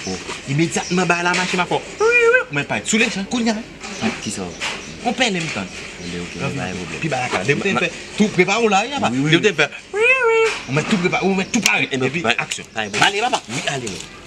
Oh. Imedyatman bagay la mache, m a fè. Ou mèt pale. Sou lejan, kounye a. Sa, kisa w? Yon pèlen m tann. Anben, ok, pa gen pwoblèm. Pi ba la ka. Depi w te fè, tou prepare w la, wi, apa. Wi, wi. Depi w te fè. Ou mèt tou prepare, ou mèt tou pare. Epi, aksyon. Pale, papa. Wi, ale, non.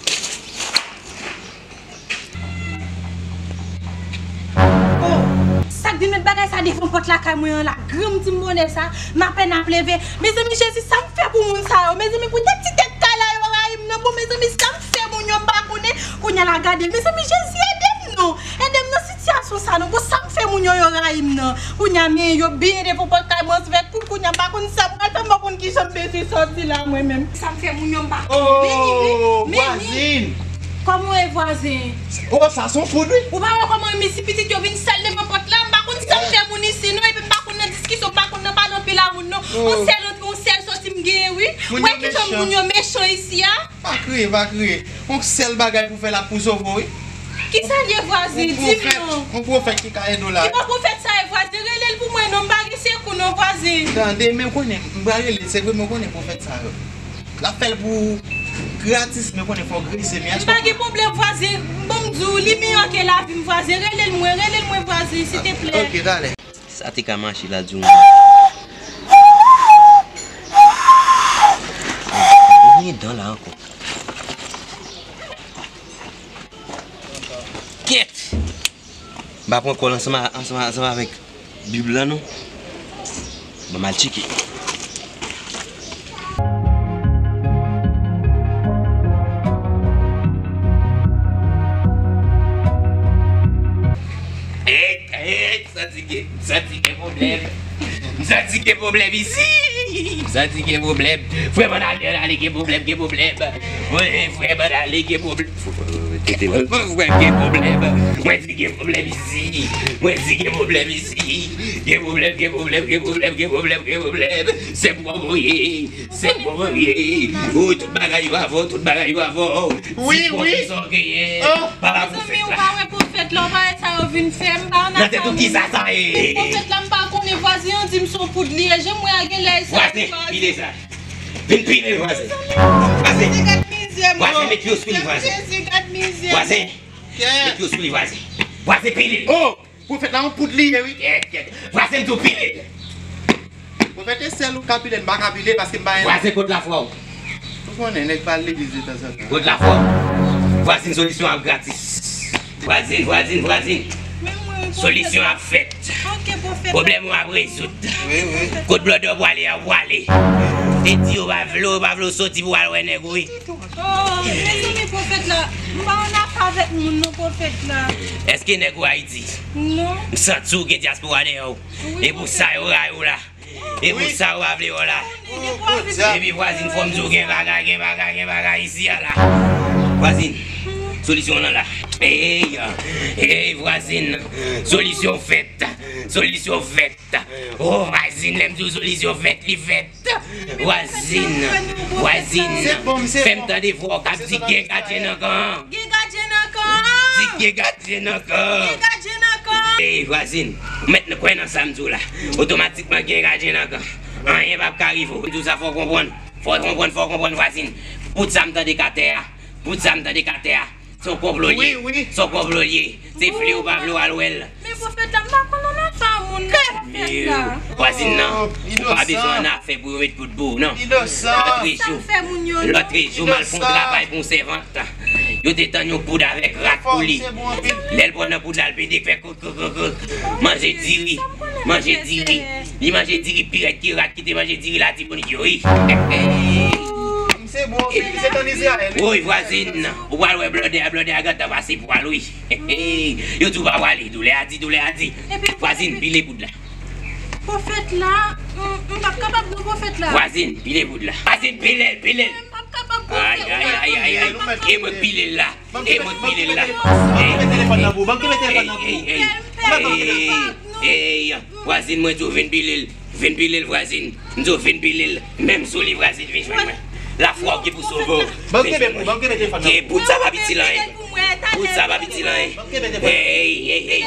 Oh, sa k vin met bagay sa devan pòt lakay mwen an la? Granm ti m bonè sa, m apèn ap leve. Mezanmi, Jezi, sa m fè pou moun sa yo? Mezanmi, pou de ti tèt kay la yo rayi m nan. Bon, mezanmi, sa m fè moun yo, m pa konnen. Kounye a la, gade, mezanmi, Jezi, ede m non. Ede m nan sitiyasyon sa non. Bon, sa m fè moun yo, yo rayi m nan. Kounye a, men yo byen devan pòt kay mwen, se fè kout, kounye a, m pa konn sa m pral fè, m pa konn kijan m bezwen sòti la, mwen menm. Sa m fè moun yo, m pa konnen. Meni, meni. Oh, vwazin! Kòman w ye, vwazen? Oh, sa se yon fout, wi. Ou pa wè kòman yon mesi pitit yo vin sèl devan pòt la? M pa konn sa m fè moun isi, non, epi m pa konn nan diskisyon, m pa konn nan pale anpil a moun, non. Oh. Yon sèl antre, yon sèl sòti m genyen, wi. Ou wè kijan moun yo mechan isi a? Pa kriye, pa kriye. Yon sèl bagay pou fè l ap pou sove w, wi. Kisa l ye, vwazen? Di m non. Yon pwofèt ki ka ede w la. Ki bon pwofèt sa ye, vwazen? Rele l pou mwen non, m pa gen sekou non, vwazen. Tande, men w konnen, m pral rele l, se vre, men w konnen pwofèt sa yo. L ap fè l pou ou gratis, men w konnen fò w grese, men èske w... M pa gen pwoblèm, vwazen. Bon, m di w, li miyò ke lavi m, vwazen. Rele l mwen, rele l mwen, vwazen, silteplè. Ok, talè. Sa te ka mache la di w. Ou gen dan la ankò. Kèt! M pa pran kòl ansanm a, ansanm a, ansanm avèk Bib la non. Ban m al tcheke. Ey, ey, m santi gen, m santi gen pwoblèm. M santi gen pwoblèm isi. M santi gen pwoblèm. Frè m ann ale, ann ale, gen pwoblèm, gen pwoblèm. Wi, frè m ann ale, gen pwoblèm. Frè m gen pwoblèm. Mwen di gen pwoblèm isi. Mwen di gen pwoblèm isi. Gen pwoblèm, gen pwoblèm, gen pwoblèm, gen pwoblèm, gen pwoblèm. Se pwoblèm. Se bon, wi. Ou, tout bagay yo avè w, tout bagay yo avè w. Wi, wi. Sa w genyen. Oh. Papa pwofèt la. Mezanmi, ou pa wè pwofèt la, ou pa wè sa yo vin fè m, pa nan tèt ou, kisa sa ye? Pwofèt la, m pa konnen, vwazen an di m se yon poud li ye. Jan m wè a genlè e sa. Vwazen, pile sa. Vin pile, vwazen. Vwazen. Jezi, gad mizè m. Vwazen, met pye w sou li, vwazen. Jezi, gad mizè m. Vwazen. Met pye w sou li, vwazen. Vwazen, pile. Oh! Pwofèt la, yon poud li ye, wi. Kèt, kèt. Vwazen, m di w pile. Pwofèt, e sèl ou ka pile, m pa ka pile paske m pa gen... Vwazen, kot lafwa w? Ou konnen, nèg pa al legliz de tanzantan. Kot lafwa w? Vwazen, solisyon ap gratis. Vwazen, vwazen, vwazen. Solisyon ap fèt. Ok, pwofèt. Pwoblèm ou ap rezoud. Wi, wi. Kot blòdè w pwale a, w pwale. E di yo pa vle w, pa vle w soti pou w al wè nèg ou, wi. Oh, mezanmi, pwofèt la, m pa ann afè avèk moun non, pwofèt la. Èske nèg ou Ayiti? Non. M santi w gen dyaspora dèyè w. Wi, pwofèt. E pou sa yo rayi w la. E pou sa yo pa vle w la. Epi vwazin, fò m di w gen bagay, gen bagay, gen bagay isi a la. Vwazin, solisyon w lan la. Ey, ey, vwazin, solisyon fèt. Solisyon fèt. Oh, vwazin, lè m di w solisyon fèt, li fèt. Vwazin, vwazin, fè m tande vwa w k ap di gen gadyen nan kan an. Gen gadyen nan kan an. Di gen gadyen nan kan an. Gen gadyen nan kan an. Ey, vwazin, ou mèt kwè nan sa m di w la. Otomatikman gen gadyen nan kan an. Anyen p ap ka rive w. M di w sa, fò w konprann. Fò w konprann, fò w konprann, vwazin. Poud sa m tande k atè a. Poud sa m tande k atè a. Se yon konplo l ye. Wi, wi. Se yon konplo l ye. Se vle ou pa vle w al wè l. Men pwofèt la, m pa konn ann afè a moun non, pwofèt la. Vwazin nan, ou pa bezwen ann afè pou yo met poud pou ou non. Lòtrejou, lòtrejou, m al fè yon travay pou yon sèvant. Yo te tann yon poud avèk rat pou li. Lè l pran nan poud la, l pede fè kout, kout, kout, kout. Manje diri, manje diri. Li manje diri pi rèd ke rat ki te manje diri la, timoun yo, wi. Se bon, se, se tann Izrayèl, wi. Woy, vwazin, ou pral wè blòdè a, blòdè a gentan pase pwal, wi. Yo di w pa prale, doulè a di, doulè a di. Vwazin, pile poud la. Pwofèt la, m, m p ap kapab non, pwofèt la. Vwazin, pile poud la. Vwazin, pile l, pile l. M p ap kapab, pwofèt la. Ay, ay, ay, ay, ay. E mwen k pile l la. E mwen k pile l la. Ban m kenbe telefòn nan pou ou. Ban m kenbe telefòn nan pou ou. Ban m kenbe telefòn. Ey, vwazin, mwen di w vin pile l. Vin pile l, vwazin. M di w vin pile l. Menm sou li, vwazin, vin jwenn mwen. Lafwa w gen pou sove w. Ban m kenbe pou, ban m kenbe telefòn nan. Gen bout sa pa piti lan, ey. Bout sa pa piti lan, ey. Ey, ey, ey.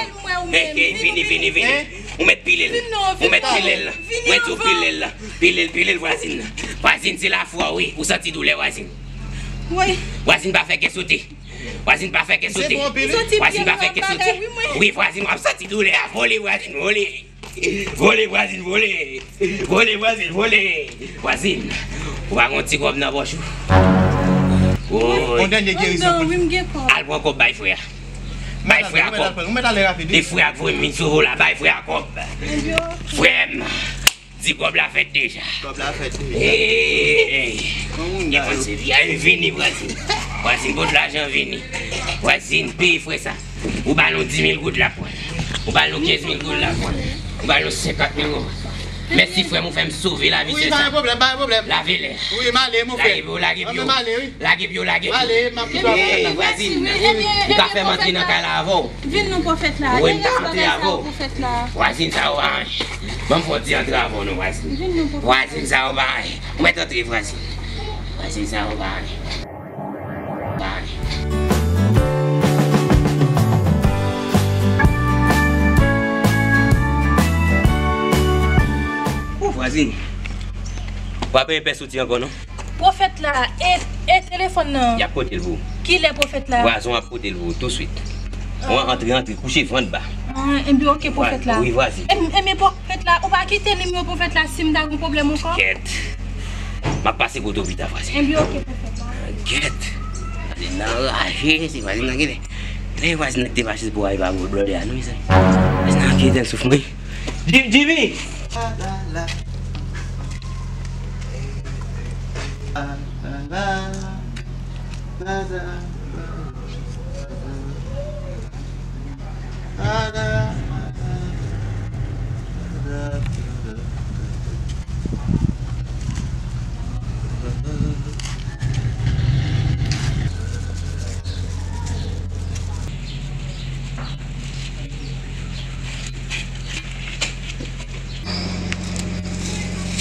Ey, ey, vini, vini, vini. Ou mèt pile l. Ou mèt pile l. Mwen di w pile l. Pile l, pile l, vwazin. Vwazin, se lafwa w, wi. Ou santi doulè, vwazin. Vwazin pa fè kè sote. Vwazin pa fè kè sote. Vwazin pa fè kè sote. Wi, vwazin, w ap santi doulè a. Vole, vwazin, vole. Vole, vwazin, vole. Vole, vwazin, vole. Vwazin, ou pa gen yon ti kòb nan pòch ou? Woy. Yon dènye gerizon pou li. Al pran kòb, bay frè a. Bay frè a kòb. E frè a k voye m vin sove w la, bay frè a kòb. Frè m. Di kòb la fèt deja. Kòb la fèt deja. Ey, ey, ey. Gen moun se vye vini, vwazin. Vwazin, pot lajan vini. Vwazin, peye frè sa. Ou ba nou dis mil goud la pran. Ou ba nou kenz mil goud la pran. Ou ba nou senkant mil goud. Mèsi frè m, ou fè m sove lavi sè sa. Wi, pa gen pwoblèm, pa gen pwoblèm. Lave lè. Wi, m ale, mon frè. Lage pye w, lage pye w. Lage pye w, lage pye w. M ale, m ap toujou ap fè sa. Vwazin, ou ka fè m antre nan kay la avè w? Vin non pwofèt la. Wi, m ka antre avè w. Vwazin, sa yo pa anyen. Ban m fè w ti antre avè w non, vwazin. Vin non pwofèt. Vwazin, sa yo pa anyen. Ou mèt antre, vwazin. Vwazin, sa yo pa anyen. Pa anyen. Ou vwazin. Ou pa peye pè soti ankò non. Pwofèt la, e, e telefòn nan? Y ap pote l pou ou. Kilè pwofèt la? Vwazin ap pote l pou ou touswit. Ou antre, antre, kouche vant ba. Ah, enben, oke, pwofèt la. Wi, vwazin. Enben, pwofèt la, ou pa kite nimewo pwofèt la si m ta gen pwoblèm ankò? Kèt. M ap pase kote w pita, vwazin. Enben, oke, pwofèt la. Kèt. Vwazin nan anraje, se vwazin nan genlè. Lè vwazin nan ki te mache pou al pa gwo blòdè a, non, mezanmi. Vwazin nan ki te souf mwen. Jim-, Jimmy!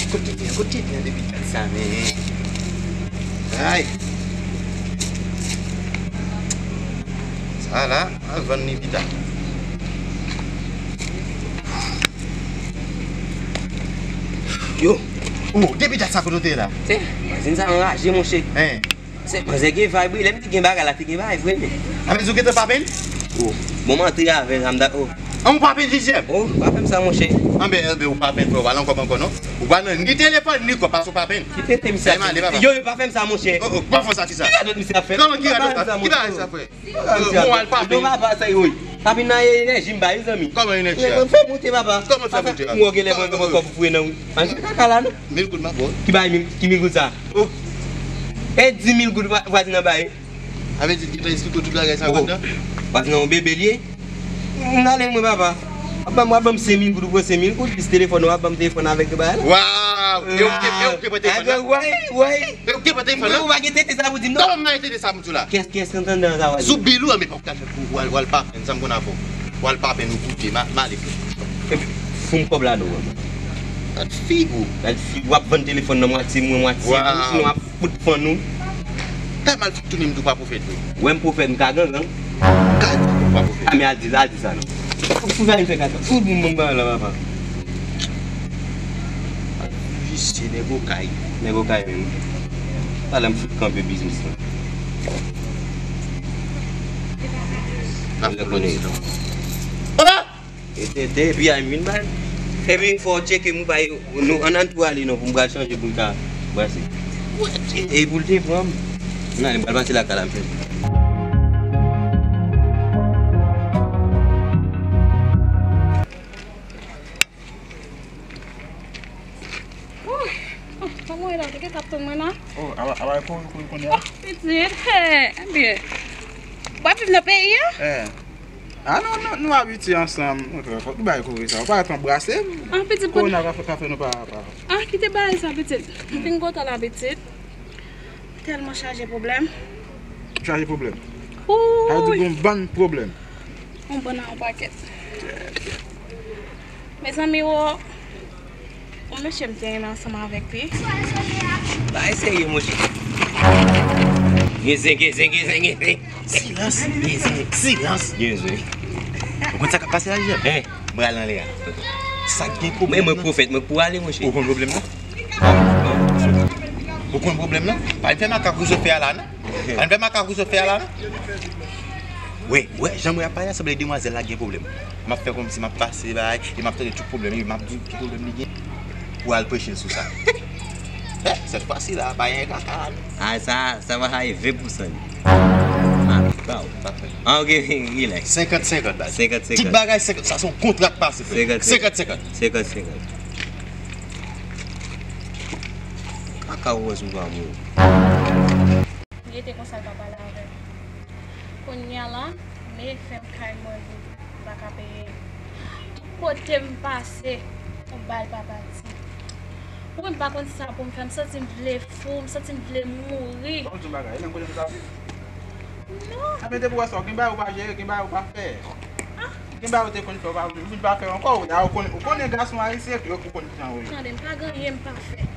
Kote li, kote li depi dat sa, men. Ay. Sa la, al vann li pita. Yo. Oh, depi dat sa kote w te la? Se, vwazin sa anraje, monchè. Hein. Se, manzè gen vibe, wi. Lè m te gen bagay la, te gen bagay vre, men. Sa vle di w gentan pa penn? Oh, bon, m antre avè l, sa m ta, oh. An, ou pa penn dizyèm? Oh, pa fè m sa, monchè. Anben, anben, ou pa penn, frè, ou pa nan kòb ankò, non. Ou pa nan ni telefòn, ni kòb, paske ou pa penn. Ki tete misye ap fè? Yo, yo, pa fè m sa, monchè. Oh, oh, pa fè w sa, kisa? Ki radòt misye ap fè? Ki radòt misye ap fè? Ki bagay sa, frè? Bon, al pa penn. Papa, sa yo. Papin nan, e enèji m ba yo, zanmi. Kòman enèji a? Fè monte, papa. Kòman fè monte a? Mwen genlè mwen gen kòb pou fouye nan wi. Manje kaka la non. Mil goud m ap ba w. Ki bay mil, ki mil goud sa? Oh. E di mil goud vwa-, vwazin nan bay. Sa vle di l gentan esplike w tout bagay sa anndan? Vwazin nan yon bebe li ye. M ale mwen, papa. W ap ban m, w ap ban m senk mil goud, ou pran senk mil goud, plis telefòn, w ap ban m telefòn avèk bagay la. Waw! E ou te, e ou te pran telefòn nan? Woy, woy. E ou te pran telefòn nan? Ou pa gen tete sa pou di m non. Kòman m pa gen tete sa pou di w la? Kès, kès k antann nan sa w a di? Sou bil ou, anben pa w ka fè pou w al, w al pa penn, sa m konn avè w. W al pa penn ou koute, m a, m ale frè. Epi, fou m kòb la non, man. Gad figi w. Gad figi w, w ap vann telefòn nan mwatye mwen, mwatye ou, sinon w ap fout fann ou. Tèlman l fout tounen m tou pa pwofèt vre. Wè m pwofèt, m ka gangan. Ka di ou pa pwofèt. A, men al di, al di sa non. Ou, ou va vin fè kaka. Ou bon, bon, bon, la, papa. Visye nèg okay. Nèg okay menm. Talè m fout kanpe biznis lan. N ap fè konnen. Papa! E tenten, epi a vin bay. Epi fò w tcheke m, ou bay, nou, ann, ann tou ale non, pou m pral chanje pou m ka brase. E, e pou l te pran m. Ann ale, m pral pase lakay la, m chanje. Woy! Oh, kòman w ye la? Ou te gentan ap tann mwen la? Oh, a, a, a, kouri, kouri kounye a. Oh, pitit, hey, ebyen. W ap viv nan peyi a? Eh. Ah, non, non, nou abitye ansanm. Fòk nou bay kouri sa. Ou pa t anbrase m. Ah, pitit, kouri la ka fè, ka fè nou pa, pa. Ah, kite bagay sa, pitit. M fin kontan la, pitit. Tèlman chaje pwoblèm. Chaje pwoblèm? Sa vle di gon bann pwoblèm. Yon bann a yon pakèt. Mezanmi, wo, yon mesye m te renmen ansanm avèk li. Bagay serye, monchè. Gen zen, gen zen, gen zen, gen zen. Silans, gen zen, silans. Gen zen. Ou konn sa k ap pase la, Jèm? Hein? M pral anlè a. Sa k gen pwoblèm? Men mwen pwofèt, mwen pou ale, monchè. Ou konn pwoblèm nan? Ou konn pwoblèm nan? Pa vin fè makak ou sot fè a la, non? Pa vin fè makak ou sot fè a la, non? Wi, wi, jan mwen ap pale a, sanble demwazèl la gen pwoblèm. M ap fè kòmsi m ap pase bay, e m ap tande tout pwoblèm li, m ap di ki pwoblèm li gen pou al preche l sou sa. Eh, sèt fwa si la, pa gen kaka la, non. Ah, sa, sa va ay ven pou san li. Ah, pa ou. Pa fè. Ah, ok, relax. Senkant senkant, baz. Senkant senkant. Tout bagay senkant. Sa se yon kontra k pase, frè. Senkant senkant. Senkant senkant. Senkant senkant. Kaka ou wè sou pa moun. Li rete konsa, l pa pale avè m. Kounye a la, men fè m kay mwen vide, m pa ka peye. Tout kote m pase, yon bal pa pati. Ou wè m pa konn sa pou m fè, m santi m vle fou, m santi m vle mouri. Ban m di yon bagay, e menm kote m ta viv? Non. Anfen, depi w wè sa, gen bagay ou pa jere, gen bagay ou pa fè. Ah. Gen bagay ou te konn fè, ou pa, ou vin pa fè ankò, ou, ou konnen, ou konnen gason ayisyen, yo konn jan yo ye. Tande, m pa gen anyen m pa fè.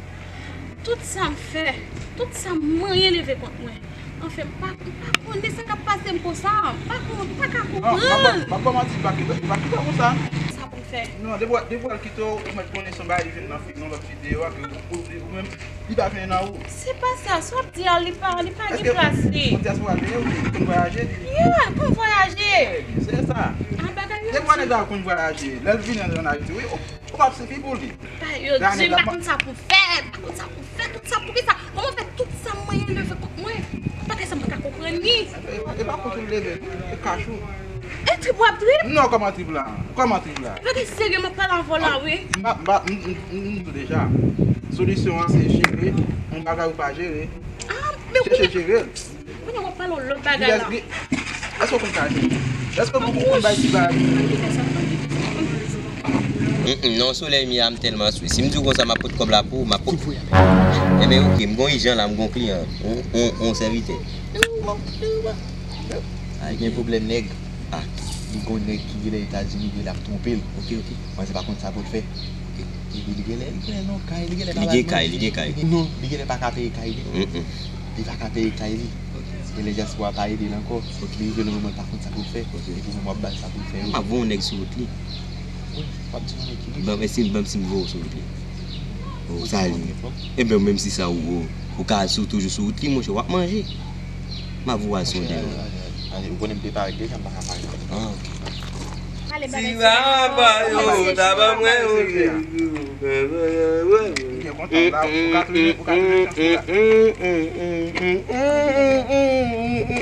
Tout sa m fè, tout sa m manyen leve kont mwen. Anfen, m pa, m pa konnen sa k ap pase m konsa. M pa kon-, m pa ka konprann. Non, m ap ba w manti, li pa kite, li pa kite w konsa. Sa pou m fè? Non, depi w, depi w al kite w, ou mèt konnen se yon bagay li jwenn nan fi, nan lòt fi deyò a, ke ou, ou, ou menm, li pa jwenn nan ou. Se pa sa, sa w ap di a, li pa, li pa gen plas li. Èske yon dyaspora li ye, ou konn vwayaje li? Yeah, konn vwayaje. Ebyen, se sa. Ah, bagay yo di. Depi w wè nèg la konn vwayaje, lè l vini ann Ayiti, wi, ou, ou p ap sifi pou li. Yo di m pa konn sa pou fè, m pa konn sa pou fè, tout sa pou kisa? Kòman fè tout sa m manyen leve kont mwen? Bagay sa m pa ka konprann li. E pa, e pa kont ou l leve, e kach ou. E trip w ap trip? Non, kòman trip la? Kòman trip la? Bagay serye, m ap pale avè w la, wi. M pa, m pa, m, m, m, m di w deja. Solisyon an se jere yon bagay ou pa jere. Ah, men chèche jere l. Kounye a w ap pale yon lòt bagay la. Èske w konn kache? Èske w konn bay ti bagay? Mm, mm, non, solèy mi a, m tèlman sou. Si m di w konsa, m ap pot kòb la pou ou, m ap pot. Enben, ok, m gon ijan la, m gon kliyan, on, on, on sèvitè. Ah, gen pwoblèm nèg. Ah, li gon nèg ki genlè Etazini, genlè ap twonpe l. Ok, ok. Mwen se pa konn sa pou l fè. Ok. Epi li genlè, li genlè nan kay, li genlè pa bay manje. Li gen kay, li gen kay. Non, li genlè pa ka peye kay li. Mm, mm. Li pa ka peye kay li. Ok. Genlè dyaspora pa ede l ankò. Ok. Li rive nan moman l pa konn sa pou l fè. Ok. Epi mwen m ap ba l sa pou l fè yo. M ap voye yon nèg sou wout li. Wi, w ap di yon nèg ki rive. Ban m, si, ban m si m voye w sou wout li. Oh, sa li. Ebyen, menm si sa ou, ou, ou ka al sou, toujou sou wout li, monchè, w ap manje. M ap voye w al sonde yo. Ale, ale, ale, ou konnen m te parèt deja, m pa ka parèt ankò. Ah, ok. Ale, bagay serye. Ti raba yo, ta ban mwen yon revou. Ou byen kontan la, ou ka toujou, ou ka toujou chans ou la.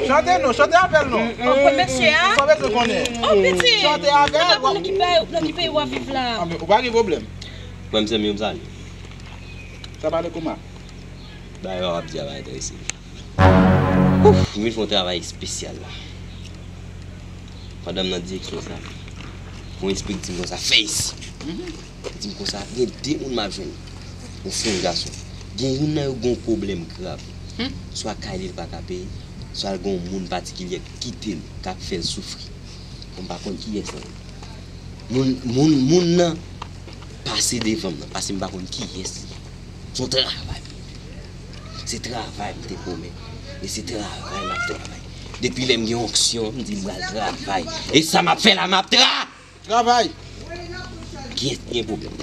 Chante non, chante avè l non. Oh, mesye a? Sa w bezwen konnen? Oh, piti. Chante avè l. Nan ki peyi, nan ki peyi w ap viv la? Ah, men ou pa gen pwoblèm. Mwen, m se Miyou, m salye. Sa pale kòman? Dayè, w ap di a pa enterese m. Ouf, m vin fè yon travay espesyal la. Pandan m nan direksyon sa, yon espri di m konsa, fè isi. Di m konsa, gen de moun m ap jwenn. Yon fi, yon gason. Gen youn nan yo gen yon pwoblèm grav. Swa kay li, li pa ka peye, swa l gen yon moun patikilye k kite l, k ap fè l soufri. Bon, m pa konn kiyès nan yo. Moun, moun, moun nan pase devan m nan, paske m pa konn kiyès li ye. Se yon travay. Se travay m te pwomèt. E se travay m ap travay. Depi lè m gen onksyon, m di m pral travay. E sa m ap fè la, m ap tra-, travay. Kiyès ki gen pwoblèm?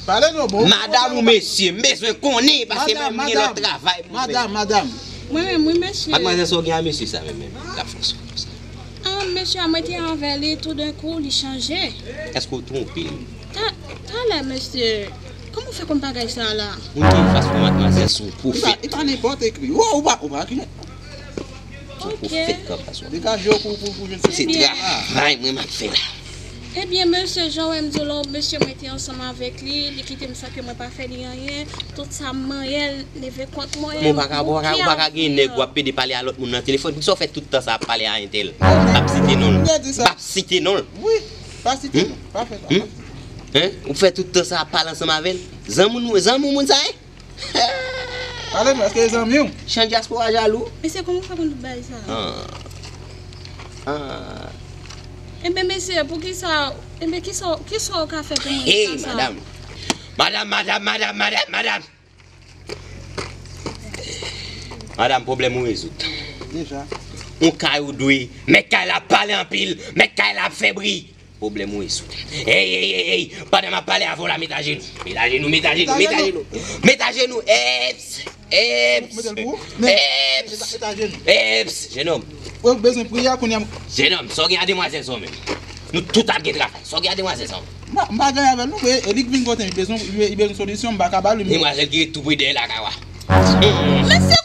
Pale non, bon. Madanm ou mesye, m bezwen konnen, paske mwen gen lòt travay pou m fè. Madanm, madanm. Mwen menm, wi, mesye. Madmwazèl, sa w gen a mesye sa menm, menm? L ap fè w soufri konsa. Ah, mesye a, mwen te avè li, toudenkou, li chanje. Èske w twonpe l? Ta-, talè, mesye. Kòman w fè konn bagay sa a la? Moun ki anfas mwen, madmwazèl, se yon pwofèt. E pa, e pa nenpòt ekri. Ou, ou pa, ou pa ki. Se yon pwofèt k anfas mwen. Degaje w pou, pou, pou jwenn. Se travay mwen m ap fè la. Ebyen, mesye, jan w wè m di w la, mesye, mwen te ansanm avèk li, li kite m san ke mwen pa fè li anyen. Tout sa m manyen, leve kont mwen. Men w pa ka, w pa ka, w pa ka gen nèg w ap pede pale a lòt moun nan telefòn. Poukisa w fè tout tan sa ap pale a entèl? M p ap site non l. M p ap site non l. Wi, pa site non. Pa fè sa. Hein? Ou fè tout tan sa ap pale ansanm avè l? Zanmi w, zanmi w moun sa ye? Pale non, èske e zanmi w? Chan dyaspora jalou. Mesye, kòman w fè konn tout bagay sa? Ah. Ah. Enben, mesye, poukisa, enben, kisa, kisa w ka fè pou mwen? Hey, sa, sa? Madam. Madam, madam, madam, madam, madam. Madam, pwoblèm ou rezoud. Deja. Yon kay ou dwe, mèt kay la ap pale anpil, mèt kay la ap fè bri. Pwoblèm ou rezoud. Hey, hey, hey, hey, pandan m ap pale avè w la, met ajenou. Met ajenou, met ajenou, met ajenou. Met ajenou. Eps, eps, eps, eps, jenòm. Ou bezwen priye kounye a. Jenòm, sa w gen a demwazèl sa w menm? Nou tout ap gen travay. Sa w gen a demwazèl sa w menm? M pa, m pa gen avè l non, men li k vin kote m, li bezwen, li, li bezwen solisyon, m pa ka ba li. Demwazèl ki ret tou pre dèyè lakay ou a. Mesye,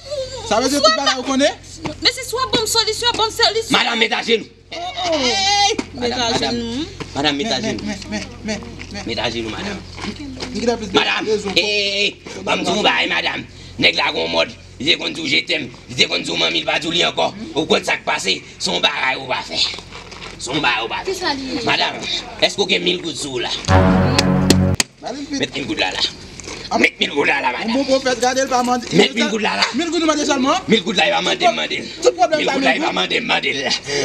sa vle di tout bagay ou konnen? Mesye, si w ap ban m solisyon, ban m solisyon. Madanm, met ajenou. Hey! Met ajenou. Madanm, met ajenou. Met ajenou, madanm. Madanm, hey, hey, hey, ban m di w yon bagay, madanm. Nèg la gon mòd, li te konn di w je t'aime, li te konn di w manmi, li pa di w li ankò. Ou konn sa k pase? Se yon bagay ou pa fè. Se yon bagay ou pa fè. Kisa li ye? Madanm, èske w gen mil goud sou ou la? Met mil goud la la. Met mil goud la la, madanm. Yon bon pwofèt, gade l pa mande. Met mil goud la la. Mil goud ou mande sèlman? Mil goud la, e pa mande m mande l. Tout pwoblèm sa, mil goud la, e pa mande m mande l.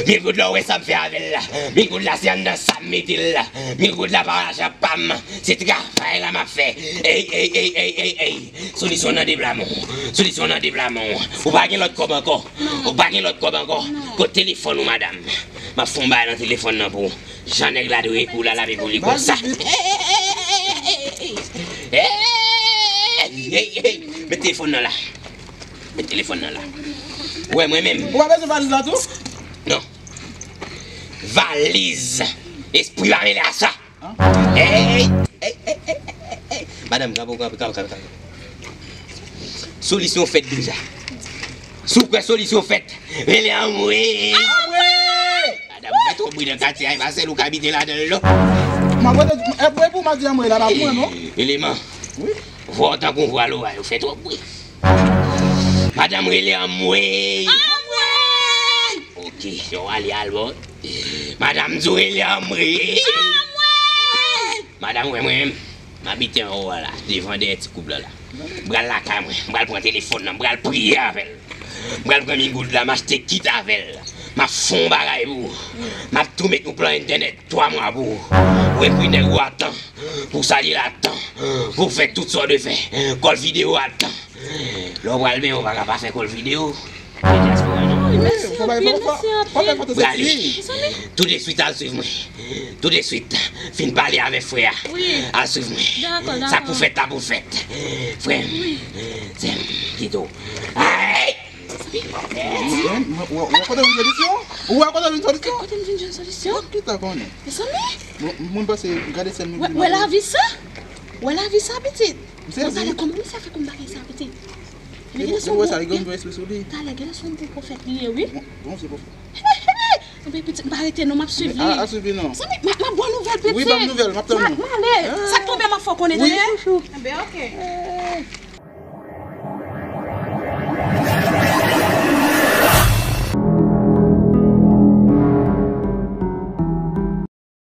Mil goud la, ou wè sa m fè avè l la. Mil goud la, se anndan sa m mete l la. Mil goud la, pa lajan pa m. Se travay la m ap fè. Ey, ey, ey, ey, ey, ey. Solisyon nan de bra men w. Solisyon nan de bra men w. Ou pa gen lòt kòb ankò? Ou pa gen lòt kòb ankò? Kot telefòn ou, madanm? M ap fè yon bagay nan telefòn nan pou ou. Jan nèg la dwe kou la, l ap kou li konsa. Ey, ey, ey, met telefòn nan la. Met telefòn nan la. Ou wè mwen menm. Ou pa bezwen valiz la tou? Non. Valiz. Espri pa mele a sa. Ey, ey, ey, ey, ey. Madanm, kanpe, kanpe, kanpe, kanpe, kanpe. Solisyon fèt deja. Si w kwè solisyon fèt, rele anmwe. Anmwe! Madanm, ou fè twòp bri nan katye a, e pa sèl ou k abite ladan l non. M ap rele, e pou, e pou m a di anmwe la, pa pou mwen non. Eleman. Wi. Vwa w tankou vwa loray, ou fè twòp bri. Madanm, rele anmwe. Anmwe! Ok, yo ale albò. Madanm, di w rele anmwe. Anmwe! Madanm, wè mwen menm. M abite anwo a la, devan dèyè ti koub la la. M pral lakay mwen, m pral pran telefòn nan, m pral priye avè l. M pral pran mil goud la, m achte kit avè l. M ap fè yon bagay pou ou. M ap tou met yon plan entènèt twa mwa pou ou. Ou ekri nèg ou a tan, pou w salye l a tan, pou w fè tout sa w dwe fè. Kòl videyo a tan. Lè w pral benyen, ou pa ka pa fè kòl videyo. Wi, mèsi anpil, mèsi anpil. Prale. Tou de swit al swiv mwen. Tou de swit. Fin pale avèk frè a. Wi. Al swiv mwen. Dakò, dakò. Sa k pou fèt la pou fèt. Frè m. Wi. Sè m. Kite w. Ay! Ou wè kote m jwenn solisyon? Ou wè kote m jwenn solisyon? Kote m vin jwenn solisyon? Ou pita konnen. Mezanmi. Bon, moun panse, gade sèl moun ki. Wè lavi sa? Wè lavi sa, pitit? Bon, talè, kòman misye fè konn bagay sa, pitit? Depi w wè sa, li gen yon espri sou li. Talè, genlè se yon bon pwofèt li ye, wi. Bon, bon, se pwofèt. Anben, pitit, m pa rete non, m ap swiv li. A, a swiv li non. Zanmi, m ap, m ap ba w nouvèl, pitit. Wi, ban m nouvèl, m ap tann ou. M ale. Sa k tonbe, m ap fè w konnen, tande? Wi, chouchou. Anben, ok.